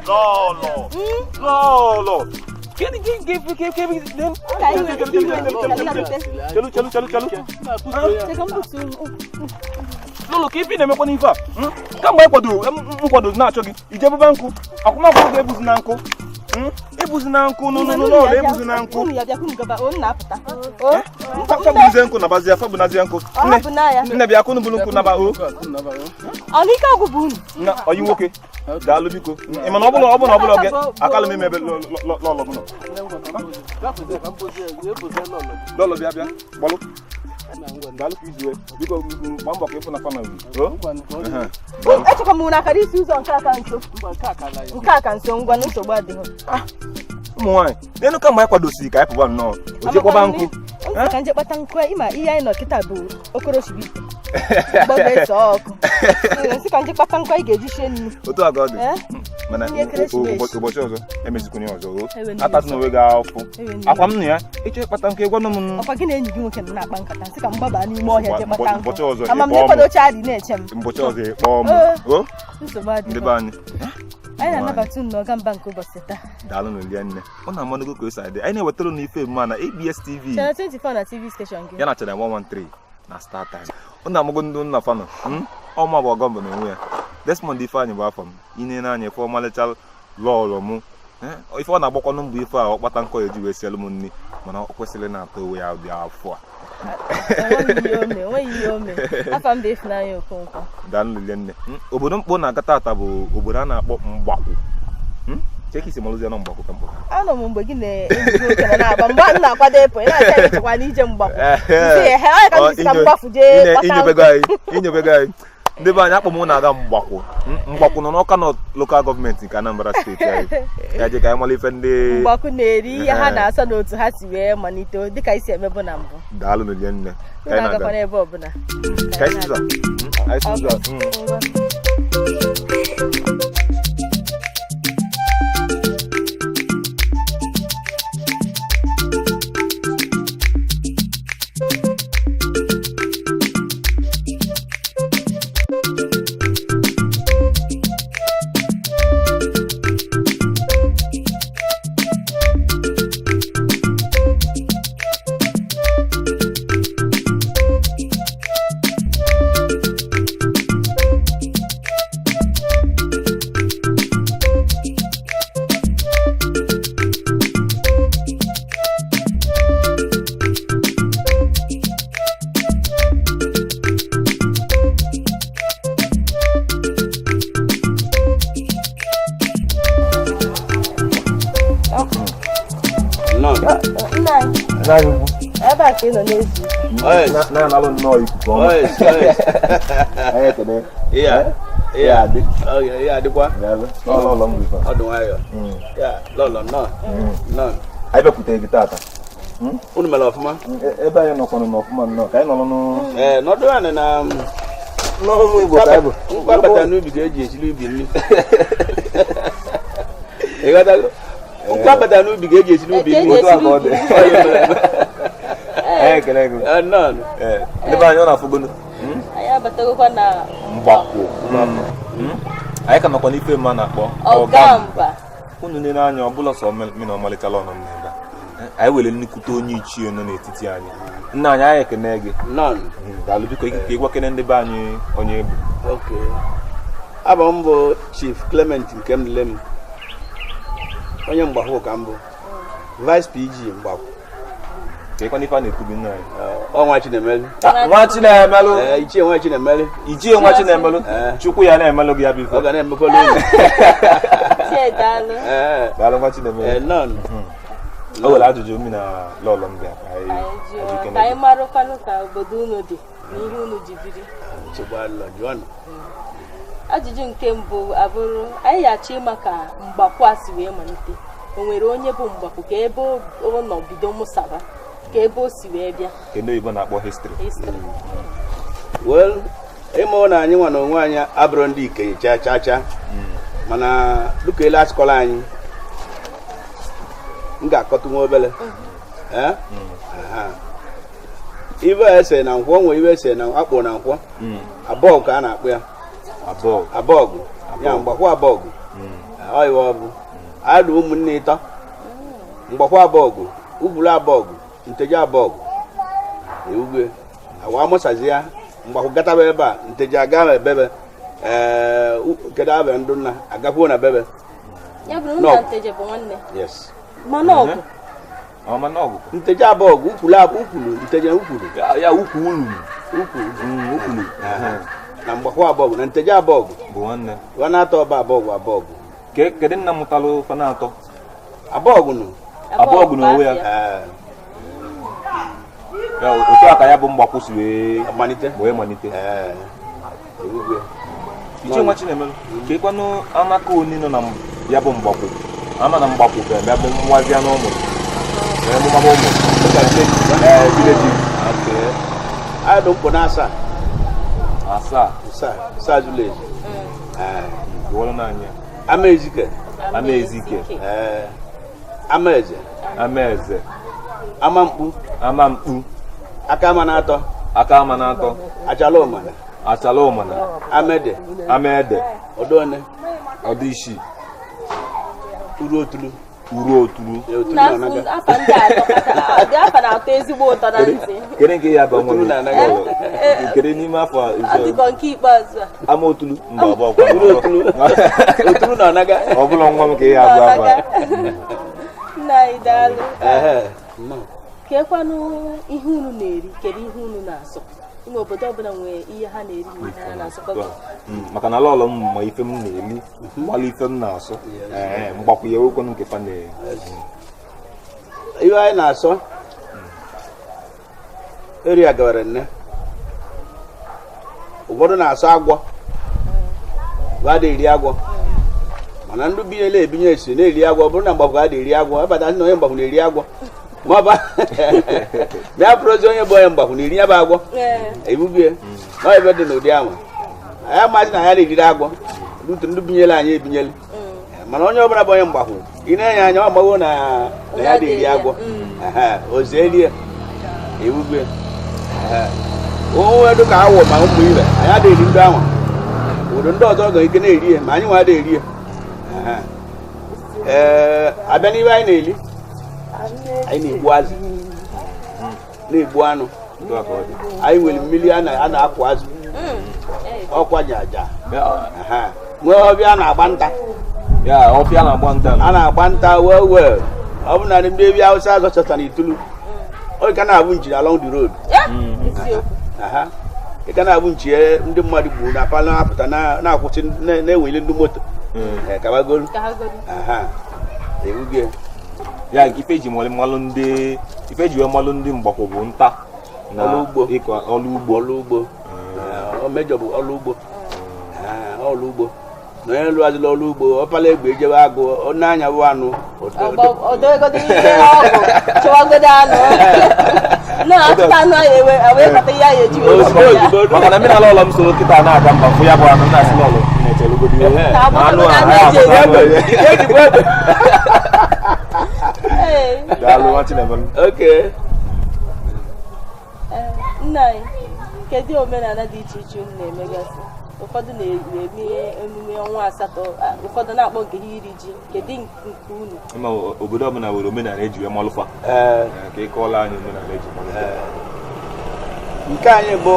Lọlọ. Lọlọ. Chelu chelu chelu chelu. Lọlọ ka ife ị na-emekwa n'ife a. Kamgbe anyị kwadoro m kwadoro na-achọ gị ije bube nkụ akwụmakwụkwọ ga-ebuzi na nkụ ebuzi na nkụ n'ụlọ ebuzi na nkụ Unu ya bịa kwunu gaba, o m na-apụta. fabuzie nkụ nabazie fabunazie nkụ Ọ hapụ na ya. nne bịa kunu bulu nkụ naba o Ọ na ike agwụ bụ unu. na ọyị nwoke daalụ biko ị mana ọ bụla ọ bụla ọ bụla gị akalụ m ime ebe lọlọ m nọ lọlọ bịa bịa gbalụ daalụ ka izu biko gbaa mbọ ka ịfụ na famili o Echekwa m unu akara isi ụzọ nke aka nso. Nke aka nso ngwa na nsogbu adịghị. Ụmụ nwaanyị n'elu kamgbe anyị kwadosiri ka anyị pụba nnọọ o jekwaba nkụ Nsị ka nje kpata nkụ ịma ihe anyị nọ kịta bụ okorosibite. Gbọdọ ese ọkụ. Nsị ka nje kpata nkụ anyị ga-eji shie nnu. Otu a ka ọ dị mana Ndị ekeresimesi. ụbọchị ọzọ emezikwanye ọzọ o Ewe n'iwe. atasị na onwe gị afụ Ewe n'iwe. akwa m nụ ya ịchọ ịkpata nkụ ịgwanụ m nụ Ọkwa gị na enyi gị nwoke nọ na-akpa nkata nsị ka m gbaba n'ime ọhịa jee kpata nkụ. Ụbọchị ọzọ Ama m ịkpọọ m. n'ịkwado adị na-eche m. Ụbọchị ọzọ ịkpọọ m o Nsogbu adịghị. Ndị be anyị Anyị na-anabata unu n'ọga mba nke ụbọchị taa. Daalụ na lie nne ọ na-amanụgo ka o si adị anyị na-ewetara unu ife mma na ABS TV Channel 24 na TV station gị. Ya na Channel 113 na Star Times ọ na-amụgo ndị nna fanọ ọma bụ ọgọmbụ na onwe ya Desmond Ifeanyị bụ afọ m ine n'anya ife ọmalịcha lọọlọ mụ ife ọ na-agbakwanụ mbụ ife a ọ kpata nkọ eji wee sielụ m nri mana ọ kwesịrị na-ata onwe ya dị afọ a. Enweghị ihe ome, enweghị ihe ome. Afa m bụ Ifunanya Okonkwo. Daalụ lie nne. Obodo mkpọ na-aga tata bụ obodo a na-akpọ Mgbakwu. Chee ka isi malụzie na Mgbakwu ka mkpọ. Anọ m mgbe gị na enyi gị nwoke nọ na-agba mgbe m na-akwado ịpụ ị na-achọ ịchekwa n'ije Mgbakwu. Nsị ehe, ọ ya ka m si ka Mgbakwu jee kpata nkụ. Inyobego anyị inyobego anyị ndị be anyị akpọ m na-aga Mgbakwu. Mgbakwu nọ n'Ọka North Local Government nke Anambra steeti anyị ya je ka anyị mara ife ndị Mgbakwu na-eri ihe ha na-asọ n'otu ha si wee malite dịka isi emebu na mbụ. Daalụ na lie nne. Unu agakwa n'ebe ọbụla. Ka anyị si ụzọ a. Anyị si ụzọ a. Nna anyị, ebe a ka ị nọ na-ezu ike. Na-analụ nnọọ ikuku ọma. Anyị ekene. Iya, adị. Iya adịkwa. Daalụ. Ọlụ ụlọ m bụ ife a. Ọ dị nwayọọ. Ya, lọlọ nnọọ. Nnọọ. Anyị bịakwutere gị tata. Unu mere ọfụma? Ebe anyị nọkwanụ n'ọfụma nnọọ ka anyị nọrọ n'ụ Ee, nọdụ anị na n'ọrụ Igbo ka anyị bụ. Nkwa bata n'ubi ka eji esiri ubi nri. Ị ghọtago? Nkwa bata n'ubi ka eji esiri ubi Ka eji nri. Otu a ka ọ dị. Ọ ya mere eme. Anyị ekele gị. Ee, nnọọ. Ee, ndị be anyị ọ na-afụgonu. Anyị abatagokwa na Mgbakwu. Anyị ka nọkwa n'ife mma na-akpọ Ọgamba. Unu nene anya ọ bụla sọ mi na ọmalịchala ọnọ m n'ebe a. Anyị were nnukwute onye ichie nọ n'etiti anyị. Nna anyị anyị ekene gị. Nnọọ. Daalụ biko ka ịgwakene ndị be anyị onye bụ. Okay. Abụ m bụ Chief Clement Nkemlem. Onye Mgbakwu ka m bụ. Vice PG Mgbakwu. Ka ịkwana ife a na-ekwu gị nna anyị. Ọ nwa Chinemelu. Nwa Chinemelu. Ee, ichie nwa Chinemelu. Ichie nwa Chinemelu. Chukwu ya na-emelụ gị ya bụ ife. Ọ ga na-emekwala unu. Chie daalụ. Ee. Daalụ nwa Chinemelu. Ee, nnọọ. O nwere ajụjụ mi na lọlọ m bịa ka anyị Anyị jụọ ajụkene ka anyị gị. marụkwanụ ka obodo unu dị na ihe unu ji biri. Nsogbu adịlọ, jụọnụ. Ajụjụ nke mbụ abụrụ anyị ga-achọ ịma ka Mgbakwu a si wee malite. O nwere onye bụ Mgbakwu ka ebe ọ nọ bido mụsaba ka ebe o si wee bịa. Nke ndị oyibo na-akpọ history. History. Well, ịma na anyị nwa na onwe anyị abụrụ ndị ikenye cha cha cha. Mana dịka elu asịkọla anyị, m ga-akọtụ nwa obele. Ee? Aha. Ibe a ese na nkwọ, nwere ibe ese na akpụ na nkwọ. Abọọgụ ka a na-akpụ ya. Abọọgụ. Abọọgụ. Ya Mgbakwu abọọgụ. Ọ iwe ọ bụ anyị dị ụmụnne ịtọ. Mgbakwa Abọgụ, Ubulu Abọgụ, Nteje Abọgụ. Ewugwe awa amụsazi ya mgbakwa gataba ebe a, Nteje aga ebebe, ee, kedu abịa ndụ nna agakwuo na bebe. Ya bụrụ na Nteje bụ nwanne. Yes. Mana ọgụ. Ọ mana ọgụ. Nteje Abọgụ, Ukwulu Ukwulu, Nteje Ukwulu. Ya ukwu ulu. Ukwulu. Ukwulu. Na Mgbakwa Abọgụ na Nteje Abọgụ bụ nwanne. Wa na-atọ ọba Abọgụ Abọgụ. Kedu nna mụtalụ fa na-atọ? Abọgụ nụ. Abọgụ n'onwe ya. Ya otu a ka ya bụ Mgbakwu si wee malite. Wee malite. Ichie nwa Chinemelu, kekwanụ anaka oni nọ na ya bụ Mgbakwu. Ama na Mgbakwu bụ ebe bụ nwazia n'ụmụ. Ee, mụmama ụmụ. Ee, village. Okay. Anyị dị mkpọ na asaa. Asaa. Asaa, asaa zuru ezu. Gụọrọ n'anya. Amaezike. Amaezike. Ee. Amaeze. Amaeze. Amamkpu. Amamkpu. Aka ama na-atọ. Aka ama na-atọ. Achala ụmana. Achala ụmana. Amede. Amede. Ọdọne. Ọdịshi. Uru otulu. Uru otulu. Afa ndị atọ afa na-atọ ezigbo ụtọ na ntị. Kedu nke ya bụ nwa? Kedu n'ime afọ adịkọ nke ikpeazụ a? Ama otulu mba ọ bụ Uru otulu. Otulu na anaga. Ọ bụla nwa m ka ya agụ afa. Nna anyị daalụ. Kekwanụ ihe unu na-eri, kedu ihe unu na-asọ? Ime obodo ọbụla nwere ihe ha na-eri na ihe ha na-asọkwa. Maka na lọlọ m ma ife m na-eri, gbalụ ife m na-asọ. Mgbakwu ya ewekwanụ nke fa na-eri. Ihe anyị na-asọ eri ya gawara nne. Ụfọdụ na-asọ agwọ, ba eri agwọ, mana ndị binyere ebinye esi na-eri agwọ. Ọ bụrụ na Mgbakwu adị eri agwọ, abata na onye Mgbakwu na-eri agwọ, ma ọ bịa bụrụzi onye bụ onye Mgbakwu na-eri ya bụ agwọ. Ebubie na ebe dị n'ụdị ahụ anyị amaghị na ya na-eriri agwọ. Ndị binyere anyị ebinyere, mana onye ọbụla bụ onye Mgbakwu ị na-enye anya ọ gbago na ya dị eri agwọ. Ozelie ebubie onwe dịka awọ ma ụmụ ibe anyị adịghị eri ndị anwa. Obodo ndị ọzọ ga ike na-eri ya, ma anyị nwa adịghị eri ya. Ee, abịa n'ibe anyị na-eli, anyị na-egbu azụ, na-egbu anụ. Anyị nwere mmiri a na-akwụ azụ, ọkwa ji aja. Nwee ọbịa a na-agba nta. A na-agba nta wee wee. Ọ bụ na ndị ebe Hausa azụ chọta na Itulu, ọ ka na-abụ nchi along the road. Ị ka na-abụ nchi ndị mmadụ gburu na palọ apụta na-akwụsị na-eweli ndị moto kabagolu. Ya ife eji malụ ndị ife eji malụ ndị Mgbakwu bụ nta na ịkọ ọrụ ugbo. Ọrụ ugbo ọ mejọ bụ ọrụ ugbo. Ọrụ ugbo na onye lụazila ọrụ ugbo ọpala egbe ejebe agụ ọ na-anya bụ anụ maka na mmiri ala ụlọ m soro kịta na-aga mba fụ ya bụ anụ na-asị n'ụlọ na-echelugodo anụ a. Daalụ nwa Chinemelu. Okay. Nna anyị, kedu omenala dị iche iche unu na-emegasị? Ụfọdụ na-eme emume ọnwa asatọ, ụfọdụ na-akpọ nke ha iri ji. Kedu nke unu? Obodo ọbụla nwere omenala eji wee malụfa. Ka ị kọọla anyị omenala eji malụfa. Nke anyị bụ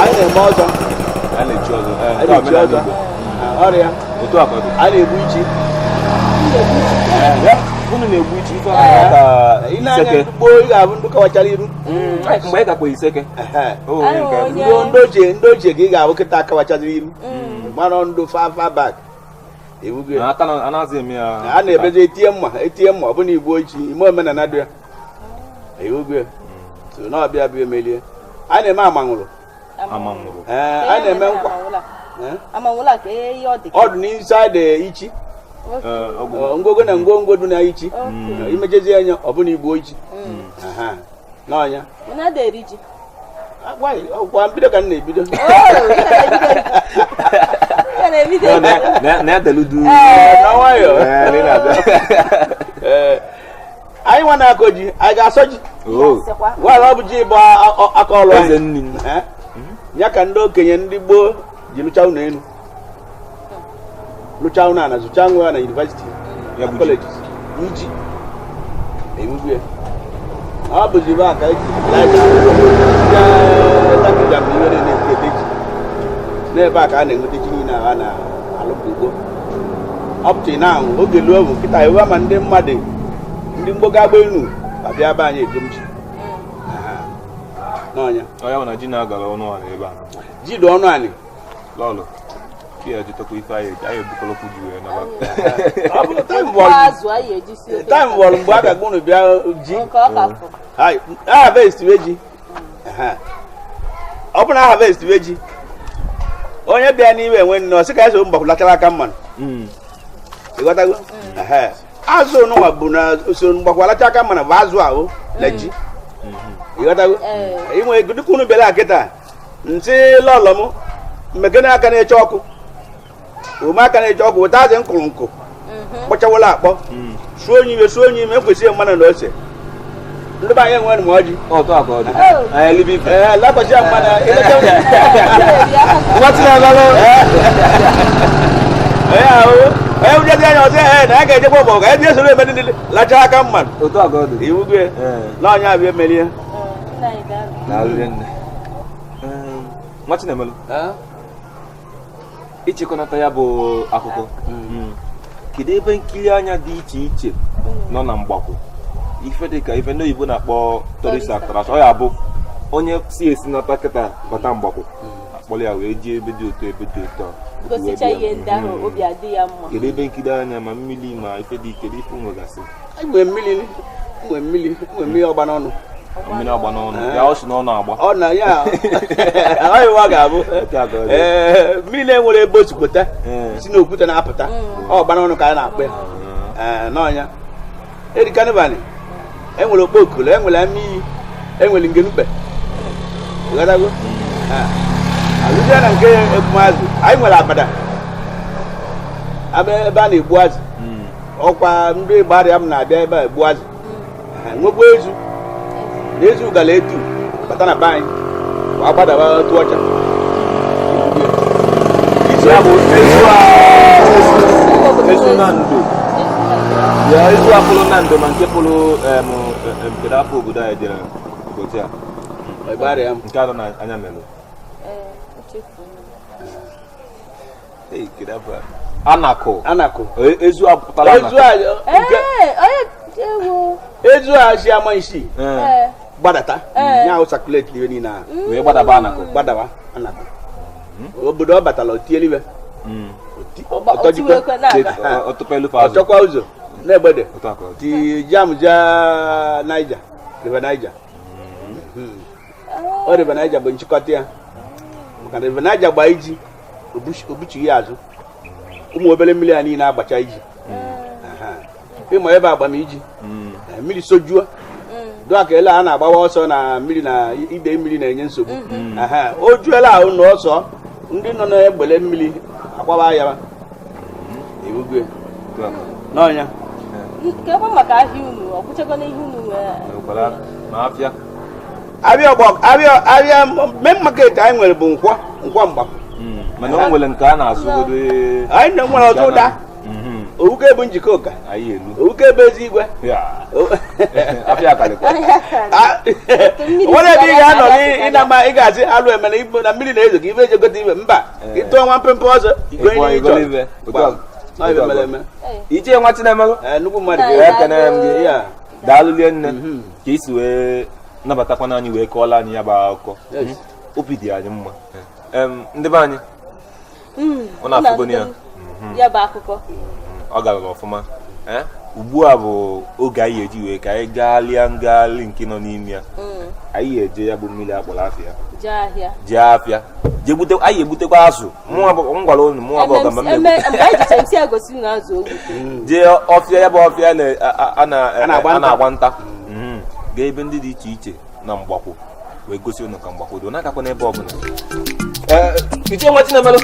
anyị na-eme ọzọ. A na-echi ọzọ. Anyị na-echi ọzọ. Ọrịa. Otu a ka ọ dị. A na-egbu ichi. Unu na-egbu ichi ife ka iseke. Gboo ị ga-abụ ndị kawachara iru. Mgbe ị gakwa iseke. Ndị ochie ka ị ga-abụ kịta akawachara iru. Mara ndụ fa back. A na-ebezi etinye mma etinye mma ọ bụ na igbu ichi ime omenala dị ya. Ewugwe. So na ọbịa bịa emelie. A na-eme amanwụrụ. A na-eme nkwa. Ọ dị n'inside ichi. Ngwongwo na ngwongwo dị na ichi. Imejezi anya ọ bụ na igbu ichi. N'ọnya. Kwa mbido ka m na-ebido. Anyị nwa na-akọ ji, anyị ga-asọ ji. Gwara ọ bụ ji bụ aka ọlụ anyị. Ya ka ndị okenye ndị gboo ji lụcha ụlọ elu. Lụchaa ụlọ ana, zụchaa nwa ya na university Ya na bụ ji. Colleges iji ewugwu ya. Ọ bụzi ebe a ka eji fertilizer bụ ihe na-ete ji n'ebe a ka a na-enweta ji niile a na-alụpụ ugbo. Up till now, oge luo bụ nkịta ebe ma ndị mmadụ ndị mgbogo agba elu abịa be anyị ego m ji. Aha. N'ọnya. Ọ ya bụ na ji na-agara ọnụ ala ebe a. Ji dị ọnụ anị. Lọlọ ka ya jitakwa ife anyị eji anyị ebukọlọkwu ji wee naba. Ọ bụrụ time Bụkwa bọọlụ azụ anyị eji si ofe. Time bọọlụ mgbe a ga-agba unu bịa ji. Nke ọ ka fọ. Hai, a harvest we ji. Aha. Ọ bụ na harvest we ji, onye bịa n'ime enwe nne ọ sị ka ya so mgbakwụ lachara aka mmanụ. Ịghọtago? Ehe. Azụ nụnwa bụ na so mgbakwa lacha aka mmanụ bụ azụ ahụ na ji. Ịghọtago? Ee. Inwe ego dịka unu bịara kịta, ntị lọlọ m mmekene aka na-eche ọkụ, ome aka na-eche ọkụ, weta azụ nkụrụ nkụ kpọchawala akpọ, suo onye ime, suo onye ime, ekwesịghị mmanụ na ose. Ndị be anyị enwere m ọjị. Otu a ka ọ dị. Anyị elibe ife. Ee, lakwasị ya mmanụ Nwa Chinemelụ. Onye ahụ onye wujezi anya ọsị ee na ya ga-ejekwa ọgbọ ka ya jee soro eme ndị niile lachaa aka mmanụ. Otu a ka ọ dị. Iwu gị Ee. na onye abịa emerie. Nna anyị, daalụ. Daalụ nne. Nwa Chinemelụ, ịchịkọnata ya bụ akụkọ, kedu ebe nkiri anya dị iche iche nọ na Mgbakwu, ife dịka ife ndị oyibo na-akpọ tourist attraction? Ọ ya bụ onye si esi nata kịta bata Mgbakwu, akpọrọ ya wee jee ebe dị otu, ebe dị otu a, gosicha wee bịa. Ihe ndị ahụ, obi adị ya mma. Kedu ebe nkiri anya, ma mmiri ma ife dị, kedu ife nwegasị? Nwee mmiri, nwee mmiri, nwee mmiri ọgba n'ọnụ. Mmiri ọgba n'ọnụ ya, ọ si n'ọnụ agba. Ọ na ya ọ iwe ọ ga-abụ. Otu a ka ọ dị. Ee, mmiri enwere ebe o si pụta, Ee. si n'okwute na-apụta, ọ ọgba n'ọnụ ka a na-akpọ ya. Ee, n'ọnya eri kanịvanị enwere okpokolo, enwere ama iyi, enwere ngenukpe. Ịghọtago? Ee. Alụzie na nke egbumazụ, anyị nwere abada ebe a na-egbu azụ. Ọkwa ndị gbarịa m na-abịa ebe a egbu azụ. Ee, nwekwa ezu na ezu gara etu bata na be anyị wa gbadawa otu ọcha. Ya bụ ezu a, ezu na ndo ya, ezu a pụrụ na ndo, ma nke pụrụ em, kedu afọ obodo anyị jere ụbọchị a? Gbarịa m. Nke anọ na anya melụ. Ee, echefuo m. Ei, kedu afọ a? Anakụ. Anakụ. Ezu a pụtara Ezu anakụ. a nke Ee, onye ewo. Ezu a si ama isii Ee, gbadata. Ee. Ya ahụ circulate iwe niile ahụ. Wee gbadaba anakụ. Gbadawa anakụ, obodo ọ batara o tieliwe. Ọtọjikwe. Otiwekwe na-aga. Ọtụpụ elu azụ. Ọchọkwa ụzọ na-egbede. Otu a ka ọ dị. Ti jam ja Niger, River Niger. Ọ River Niger bụ nchịkọta ya, maka na River Niger gbaa iji obuchighị ya azụ, ụmụ obere mmiri a niile agbacha iji. Aha. Ịma ebe agbam iji. Eh, mmiri sojuo dụa ka ele a na-agbawa ọsọ na mmiri na ide mmiri na-enye nsogbu. Aha. O juela ahụ na ọsọ ndị nọ n'egbele mmiri akwawa ya ebugwe. Otu a ka ọ dị. N'ọnya. Kekwa maka ahịa unu, ọ kwụchago n'ihe unu nwee? Nwekwara ma afịa. Abịa ọgbọ, abịa abịa main market anyị nwere bụ nkwọ, nkwọ Mgbakwu. Mana o nwere nke a na-azụgodo. Anyị na nwere ọtụ ụda. Owuke bụ njikọ ụka. Anyị elu. Owuke bụ ezi igwe. Ya. Afịa akalịkwa. Nwere ebe ị ga-anọ ịnama ị ga-asị alụ emere igbo na mmiri na-ezo ka ibe eji egote ibe mba. Ịtụọ nwa mpempe ọzọ igwe Ịkwọ ihe ị igolo chọrọ. ibe. Otu Gbam. a- Nọ ibe mere eme. Ichie nwa Chinemelụ. Ee, nnukwu mmadụ Nna ga ya. Ekene m gị. Ya. Daalụ lie nne ka isi wee nabatakwana anyị wee kọọla anyị ya bụ akụkọ. Yes. Obi dị anyị mma. Ndị be anyị, ọ na-afụgoni ya. Ya bụ akụkọ. Ọ gara ọfụma. Eh, ugbu a bụ oge anyị eji wee ka anyị gaalịa ngagharị nke nọ n'ime ya. Anyị eje ya bụ mmiri akpọrọ afịa. Jee ahịa. Jee afịa, jee gbute, anyị egbutekwa azụ. Mụnwa bụ m gwara unu, mụnwa bụ ọgamba m eme na-egbute. mgbe anyị jicha nsị egosi na azụ ogwu. Jee ọfịa, ya bụ ọfịa A na-agba a nta. na-agba nta. Gaa ebe ndị dị iche iche na Mgbakwu wee gosi unu ka Mgbakwu dị na-agakwa n'ebe ọbụla. Ee, Ichie nwa Chinemelụ.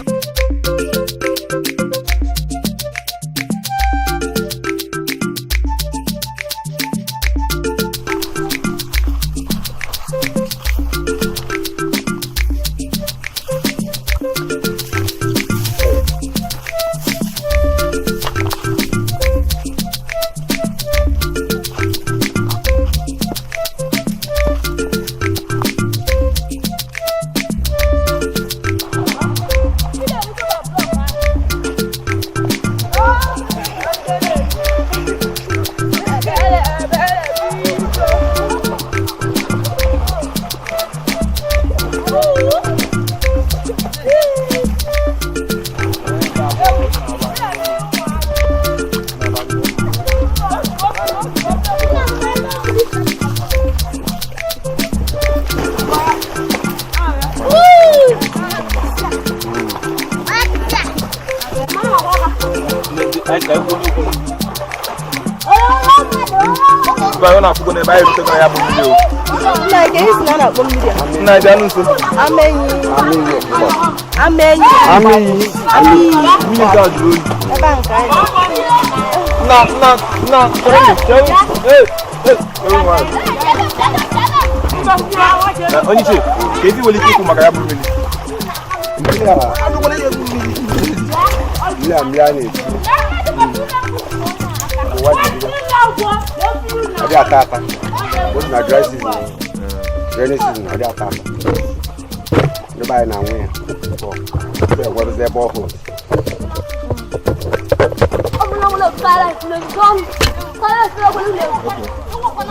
Ebe anyị na-afụgo n'ebe anyị rutego ya bụ mmiri o. Nna gị esi na a na-akpọ mmiri a? Nna anyị bịa nso. Amenyi. Amenyi. Amenyi. Amenyi. Mmiri ga jụrụ oyi. Ebe a nke anyị nọ. Nna nna nna chere chere. Ee ee chere nwayọ. Onye ichie, ka ezi nwere ike ikwu maka ya bụ mmiri. Mmiri a mmiri a na-esi ụwa ji bido ọ dị ata ata both na dry season, rainy season, ọ dị ata ata. Ndị be anyị na-anwụ ya tupu enwerụzi ebe ọhụrụ.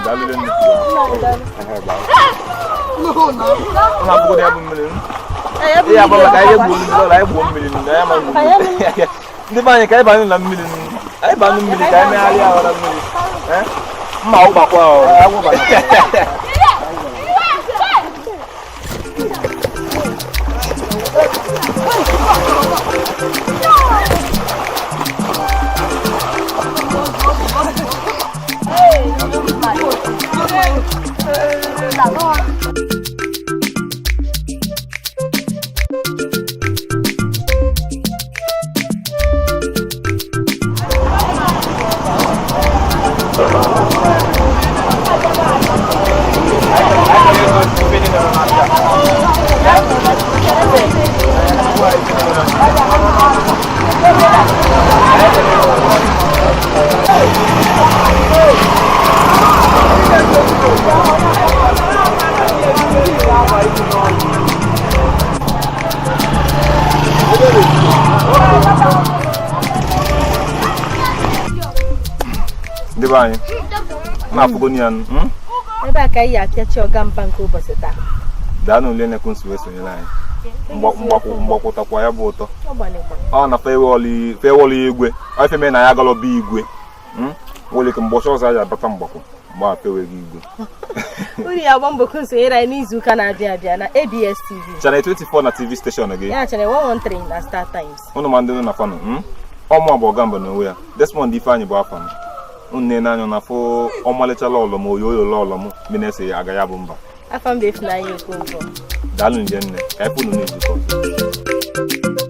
Daalụ nne. Ehe, gbaa. Ọ na-abụgo ya bụ mmiri. Ee, ya bụ Ihe agba mmiri maka anyị ọgbakwa. egbuo mmiri ọla anyị gbuo mmiri nụ, anyị amaghị mmiri. Ndị be anyị ka anyị banye na mmiri nụ. Anyị banye mmiri ka anyị megharịa ahụ na mmiri. Eh? Mma ụgbakwa ọ. Ndị be anyị na-afụgo ya nụ, mm? Ebe a ka anyị apịachi ọgamba nke ụbọchị taa. Daa ule na-ekwu nsi wee sonyere anyị. Mgbakwụtakwa ya bụ ụtọ. Ọ gbalịgba. Ọ na fewọlụ igwe ọ ife mee na ya galọba igwe. Nwere ike mgbọchị ọzọ anyị abata mgbakọ mgbe a feweghị igwe. Unu ya agba mbọ nsonyere anyị n'izuụka na-abịa abịa na ABS TV. Channel 24 na TV station gị. Ya channel 113 na Star Times. Ụnụ ma ndị nọ na fanụ ọmụ abụ ọgamba na onwe ya Desmond Ifeanyị bụ afa m. Unu na-ene anya na afụ ọmalịcha lọlọ m oyoyo lọlọ m mi na-ese ya aga ya bụ mba. Afa mba Ifunanya Okonkwo. Daalụ nje nne ka anyị pụnụ n'izuụka ọzọ.